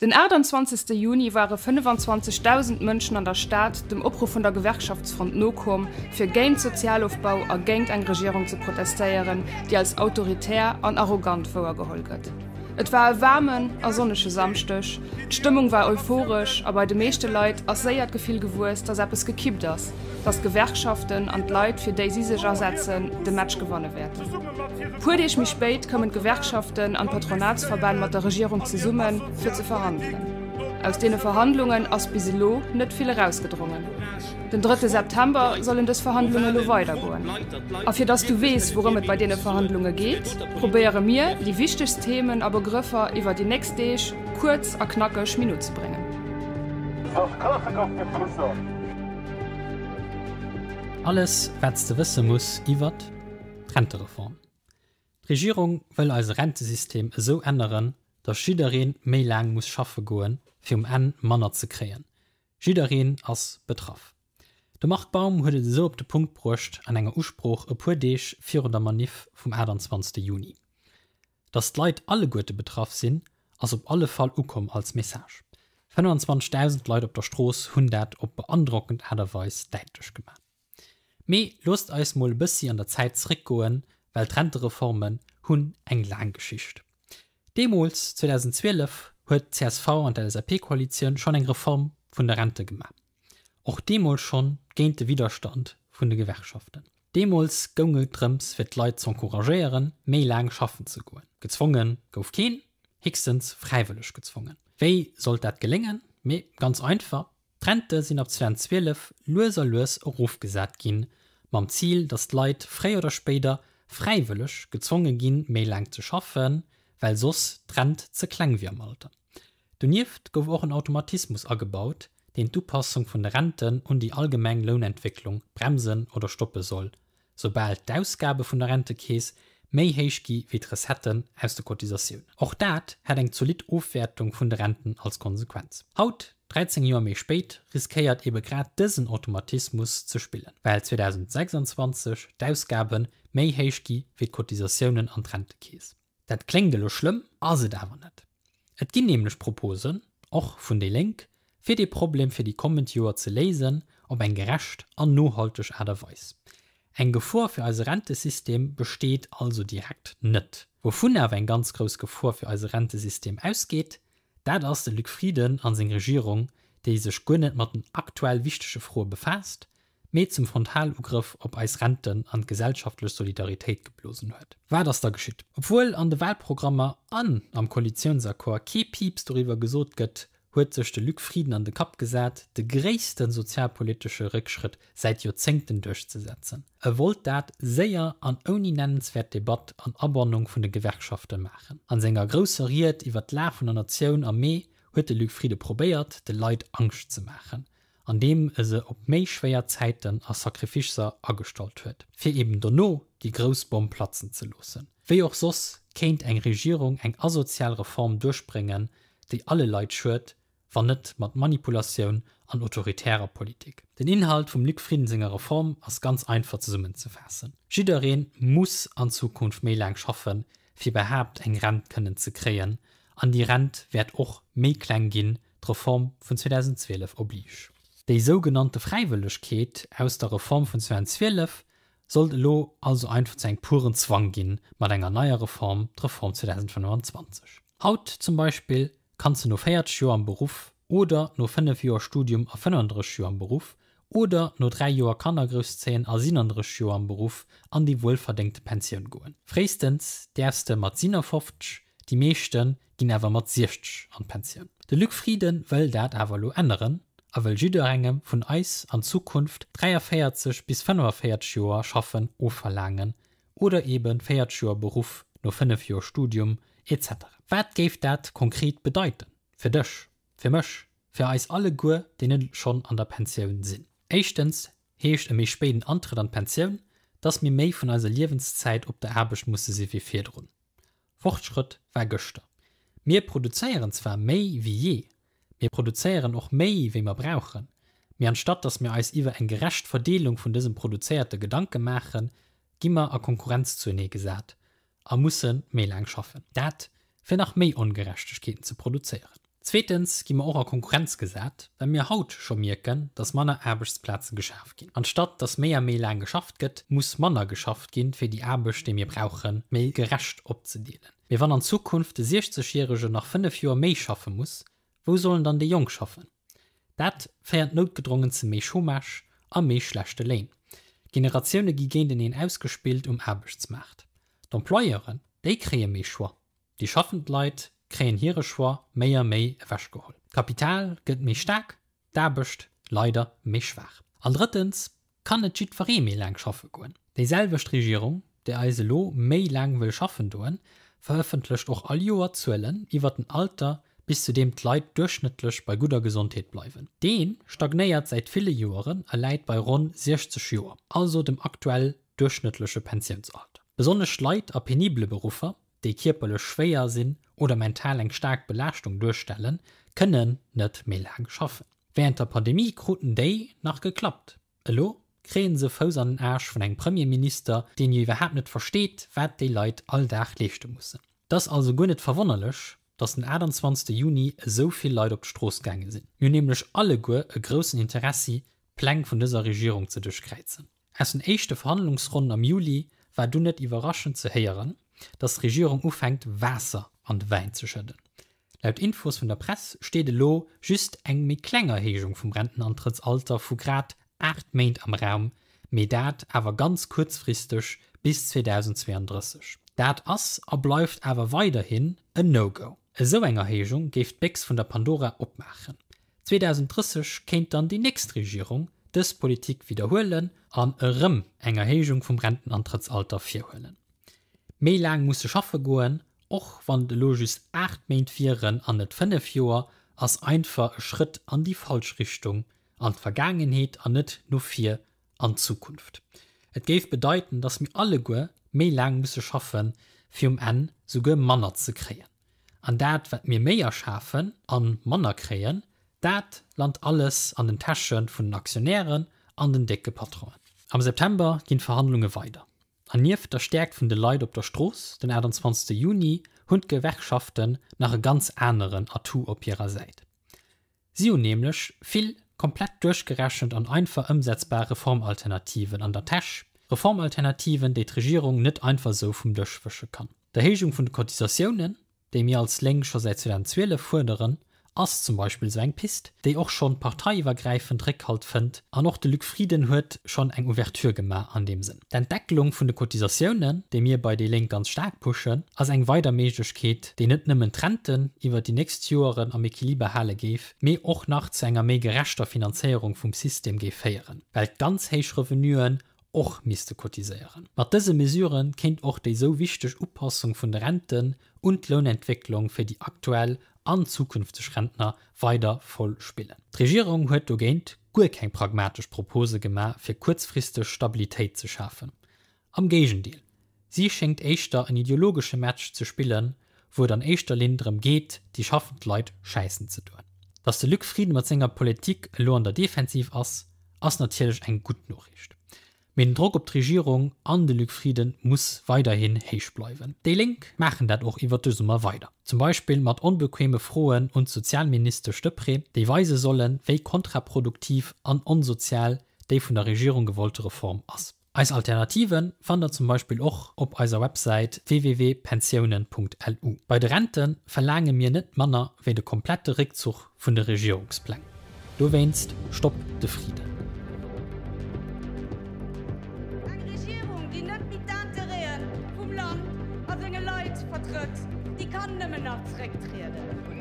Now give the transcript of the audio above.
Den 28. Juni ware 25.000 Mënschen an der Stad dem Opruff vun der Gewerkschaftsfront nokomm, fir géint Sozialofbau a géint eng Regierung ze protestéieren, déi als autoritär an arrogant wouergeholl gëtt. Et war e waarmen a sonnege Samschdeg, d'Stëmmung war euphoresch a bei de meeschte Leit ass séier d'Gefill gewuess, dass eppes gekippt ass, dass d'Gewerkschaften an d'Leit, fir déi si sech asetzen, de Match gewanne wäerten. Puer Deeg méi spéit koumen d'Gewerkschaften an d'Patronatsverbänn mat der Regierung zesummen, fir ze verhandelen. Aus deene Verhandlungen ass bis elo net vill erausgedrongen. Den drëtte September sollen dës Verhandlunge lo weidergoen. A fir dass du weess, wourëm et bei deene Verhandlunge geet, probéiere mir, déi wichtegst Themen a Begrëffer iwwer déi nächst Deeg kuerz a knackeg méi no ze bréngen. Alles wat s de wësse muss iwwert d'Rentereform. D'Regierung wëll eise Rentesystem esou änneren, datt jidderee méi laang muss schaffe goen, fir um Enn manner ze kréien. Jiddereen ass betraff. De Marc Baum huet et esou op de Punkt bruecht an enger Usprooch e puer Deeg virun der Maniff vum 28. Juni. Datt d'Leit alleguerte betraff sinn, ass op alle Fall ukomm als Message. 25.000 Leit op der Strooss hunn dat op beandrockend Aart a Weis däitlech gemaach. Mee loosst eis mol e bëssi an der Zäit zréckgoen, well d'Rentereformen hunn eng laang Geschicht. Deemools, 2012, huet d'CSV an d'LSAP-Koalitioun schonn eng Reform vun der Rente gemaach. Och deemools schonn géint de Widderstand vun de Gewerkschaften. Deemools goung et drëms fir d'Leit z'encouragéieren, méi laang schaffen ze goen. Gezwonge gouf keen, héchstens fräiwëlleg gezwongen. Wéi sollt dat geléngen? Mee ganz einfach, D'Rente sinn ab 2012 lues a lues erofgesat ginn, mam Zil, datt d'Leit fréier oder spéider fräiwëlleg gezwonge ginn, méi laang ze schaffen, well soss d'Rent ze kleng wier am Alter. Donieft gouf och en Automatismus agebaut, deen d'Upassung vun de Renten un déi allgemeng Lounentwécklung bremsen oder stoppe soll, soubal d'Ausgabe vun der Rentekeess méi héich gi wéi d'Recetten aus de Cotisatiounen. Och dat hätt eng zolidd Ofwäertung vun de Renten als Konsequenz. Haut, 13 Joer méi spéit, riskéiert ebe grad dësen Automatismus ze spillen, well 2026 d'Ausgabe méi héich gi wéi d'Cotisatiounen an d'Rentekeess. Dat kléngt elo schlëmm, ass et awer net. Et ginn nämlech Proposen, och vun déi Lénk, fir dee Problem fir déi kommend Joer ze léisen op eng gerecht an nohalteg Aart a Weis. Eng Gefor fir eise Rentesystem besteet also direkt net. Wouvun awer eng ganz grouss Gefor fir eise Rentesystem ausgeet, dat ass de Luc Frieden a seng Regierung, déi sech guer net mat den aktuell wichtege Froe befaasst, mee zum Frontalugrëff op eis Renten an d'gesellschaftlech Solidaritéit geblosen huet. Wat ass da geschitt? Obwuel an de Wahlprogrammer an am Koalitiounsaccord kee Piips doriwwer gesot gëtt, huet sech de Luc Frieden an de Kapp gesat, de gréisste sozialpolitesche Réckschrëtt säit Joerzéngten duerchzesetzen. E wollt dat séier an ouni nennenswäert Debatt an Abannung vun de Gewerkschafte maachen. An senger grousser Ried iwwer d'Lag vun der Natioun am Mee huet de Luc Frieden probéiert, de Leit Angscht ze maachen. an deem e se op méi schwéier Zäiten a Sacrificer agestallt huet, fir eben dono déi grouss Bomm platzen ze loossen. Wéi och soss kéint eng Regierung eng asozial Reform duerchbréngen, déi alle Leit schued, wann net mat Manipulatioun an autoritärer Politik? Den Inhalt vum Luc Frieden senger Reform ass ganz einfach zesummenzefaassen, Jidderee muss an Zukunft méi laang schaffen, fir iwwerhaapt eng Rent kënnen ze kréien, an déi Rent wäert och méi kleng ginn, d'Reform vun 2012 oblige. Déi sougenannte Fräiwëllegkeet aus der Reform vun 2012 sollt elo also einfach zu engem puren Zwang ginn, mat enger neier Reform, d'Reform 2025. Haut zum Beispill kanns de no 40 Joer am Beruff oder no 5 Joer Studium a 35 Joer am Beruff oder no 3 Joer Kanner grousszéien a 37 Joer am Beruff an déi wuelverdéngte Pensioun goen. Fréistens däerfs de mat 57, déi meeschte ginn awer mat 60 an d'Pensioun. De Luc Frieden wëll dat awer elo änneren a wëll jidderengem vun eis an Zukunft 43 bis 45 Joer Schaffen ofverlaangen oder eben 40 Joer Beruff no 5 Joer Studium etc. Wat géif dat konkret bedeiten fir dech, fir mech, fir eis alleguer déi net schonn an der Pensioun sinn? Éischtens heescht e méi spéiden Antrëtt an d'Pensioun, dass mir méi vun eiser Liewenszäit op der Aarbecht musse si wéi virdrun. Fortschrëtt war gëschter. Mir produzéieren zwar méi wéi jee, mir produzéieren och méi wéi mer brauchen, mee anstatt datt mir eis iwwer eng gerecht Verdeelung vun dësem Produzéierte Gedanke maachen, gi mer a Konkurrenz zuenee gesat a musse méi laang schaffen. Dat fir nach méi Ongerechtegkeeten ze produzéieren. Zweetens gi mer och a Konkurrenz gesat, well mir haut scho mierken, dass manner Aarbechtsplaze geschaf ginn. Anstatt dass méi a méi laang geschafft gëtt, muss manner geschafft ginn, fir déi Aarbecht, déi mir brauchen, méi gerecht opzedeelen. Mee wann an Zukunft de 60 Järegen nach 5 Joer méi schaffe muss, wou sollen dann déi Jonk schaffen? Dat féiert noutgedrongen ze méi Chômage a méi schlechte Léin. D'Generatioune gi géinteneen ausgespillt um Aarbechtsmaart. D'Employeuren, déi kréie méi Choix. Déi schaffend Leit kréien hire Choix méi a méi ewechgeholl. D'Kapital gëtt méi staark, d'Aarbecht leider méi schwaach. An drëttens kann net jiddweree méi laang schaffe goen. Déi selwecht Regierung, déi eis elo méi laang wëll schaffen doen, verëffentlecht och all Joer Zuelen iwwert den Alter, bis zu deem d'Leit duerchschnëttlech bei gudder Gesondheet bleiwen. Dee stagnéiert säit ville Joeren a läit bei ronn 60 Joer, also dem aktuell duerchschnëttleche Pensiounsalter. Besonnesch Leit a penibele Beruffer, déi kierperlech schwéier sinn oder mental eng staark Belaaschtung duerstellen, kënnen net méi laang schaffen. Wärend der Pandemie kruten déi nach geklappt. Elo kréie se Fouss an den Aarsch vun engem Premierminister, deen jo iwwerhaapt net versteet, wat déi Leit all Dag leeschte mussen. Et ass also guer net verwonnerlech, datt den 28 Juni esou vill Leit op d'Strooss gaange sinn. Mir hunn nämlech alleguer e groussen Interessi, d'Pläng vun dëser Regierung ze duerchkräizen. Aus den éischte Verhandlungsronnen am Juli war dunn net iwwerraschend ze héieren, datt d'Regierung ufänkt Waasser an de Wäin ze schëdden. Laut Infos vun der Press steet elo just eng méi kleng Erhéijung vum Rentenantrëttsalter vu grad 8 Méint am Raum, mee dat awer ganz kuerzfristeg bis 2032. Dat ass a bleift awer weiderhin en No-Go. Esou eng Erhéijung géif d'Béchs vun der Pandora opmaachen. 2030 kéint dann déi nächst Regierung dës Politik widderhuelen an erëm eng Erhéijung vum Rentenantrëttsalter virhuelen. Méi laang musse schaffe goen, och wann et elo just 8 Méint wieren an net 5 Joer, ass einfach e Schrëtt an déi falsch Richtung, an d'Vergaangenheet an net no vir an d'Zukunft. Et géif bedeiten, dass mir alleguer méi laang musse schaffen, fir um Enn souguer manner ze kréien. An dat, wat mir méi erschafen a manner kréien, dat lant alles an den Täsche vun den Aktionären an den décke Patronen. Am September ginn d'Verhandlunge weider. An nieft der Stäerkt vun de Leit op der Strooss den 28 Juni hunn d'Gewerkschaften nach e ganz aneren Atout op hirer Säit. Si hunn nämlech vill komplett duerchgerechent an einfach ëmsetzbar Reformalternativen an der Täsch, Reformalternativen, déi d'Regierung net einfach esou vum Dësch wësche kann. D'Erhéijung vun de Cotisatiounen, déi mir als Lénk scho säit 2012 fuerderen, ass zum Beispill esou eng Pist, déi och schonn parteiiwwergräifend Réckhalt fënnt an och de Luc Frieden huet schonn eng Ouverture gemaach an deem Sënn. D'Entdeckelung vun de Cotisatiounen, déi mir bei déi Lénk ganz staark pushen, ass eng weider Méiglechkeet, déi net nëmmen d'Renten iwwer déi nächst Joeren am Equiliber hale géif, mee och nach zu enger méi gerechter Finanzéierung vum System géif féieren, well d'ganz héich Revenuen och misste cotiséieren. Mat dëse Mesurë kéint och déi sou wichteg Upassung vun de Renten un d'Lounentwécklung fir déi aktuell an zukünfteg Rentner weider voll spillen. D'Regierung huet dogéint guer keng pragmatesch Propose gemaach fir kuerzfristeg Stabilitéit ze schafen. Am Géigendeel, si schéngt éischter en ideologesche Match ze spillen, wou et an éischter Linn drëm geet, déi schaffend Leit schäissen ze doen. Datt de Luc Frieden mat senger Politik elo an der Defensiv ass, ass natierlech eng gutt Noriicht. Mee den Drock op d'Regierung an de Luc Frieden muss weiderhin héich bleiwen. Déi Lénk maachen dat och iwwert de Summer weider. Zum Beispill mat onbequeme Froen un d'Sozialministesch Deprez, déi weise sollen, wéi kontraproduktiv an onsozial déi vun der Regierung gewollte Reform ass. Eis Alternativen fannt der zum Beispill och op eiser Websäit www.pensiounen.lu. Bei de Rente verlaange mir net manner wéi de komplette Réckzuch vun de Regierungspläng. Dowéinst, Stopp de Frieden! Eng Regierung, déi net méi d'Intérêten vum Land a senge Leit vertrëtt, déi kann nëmmen nach zrécktrieden.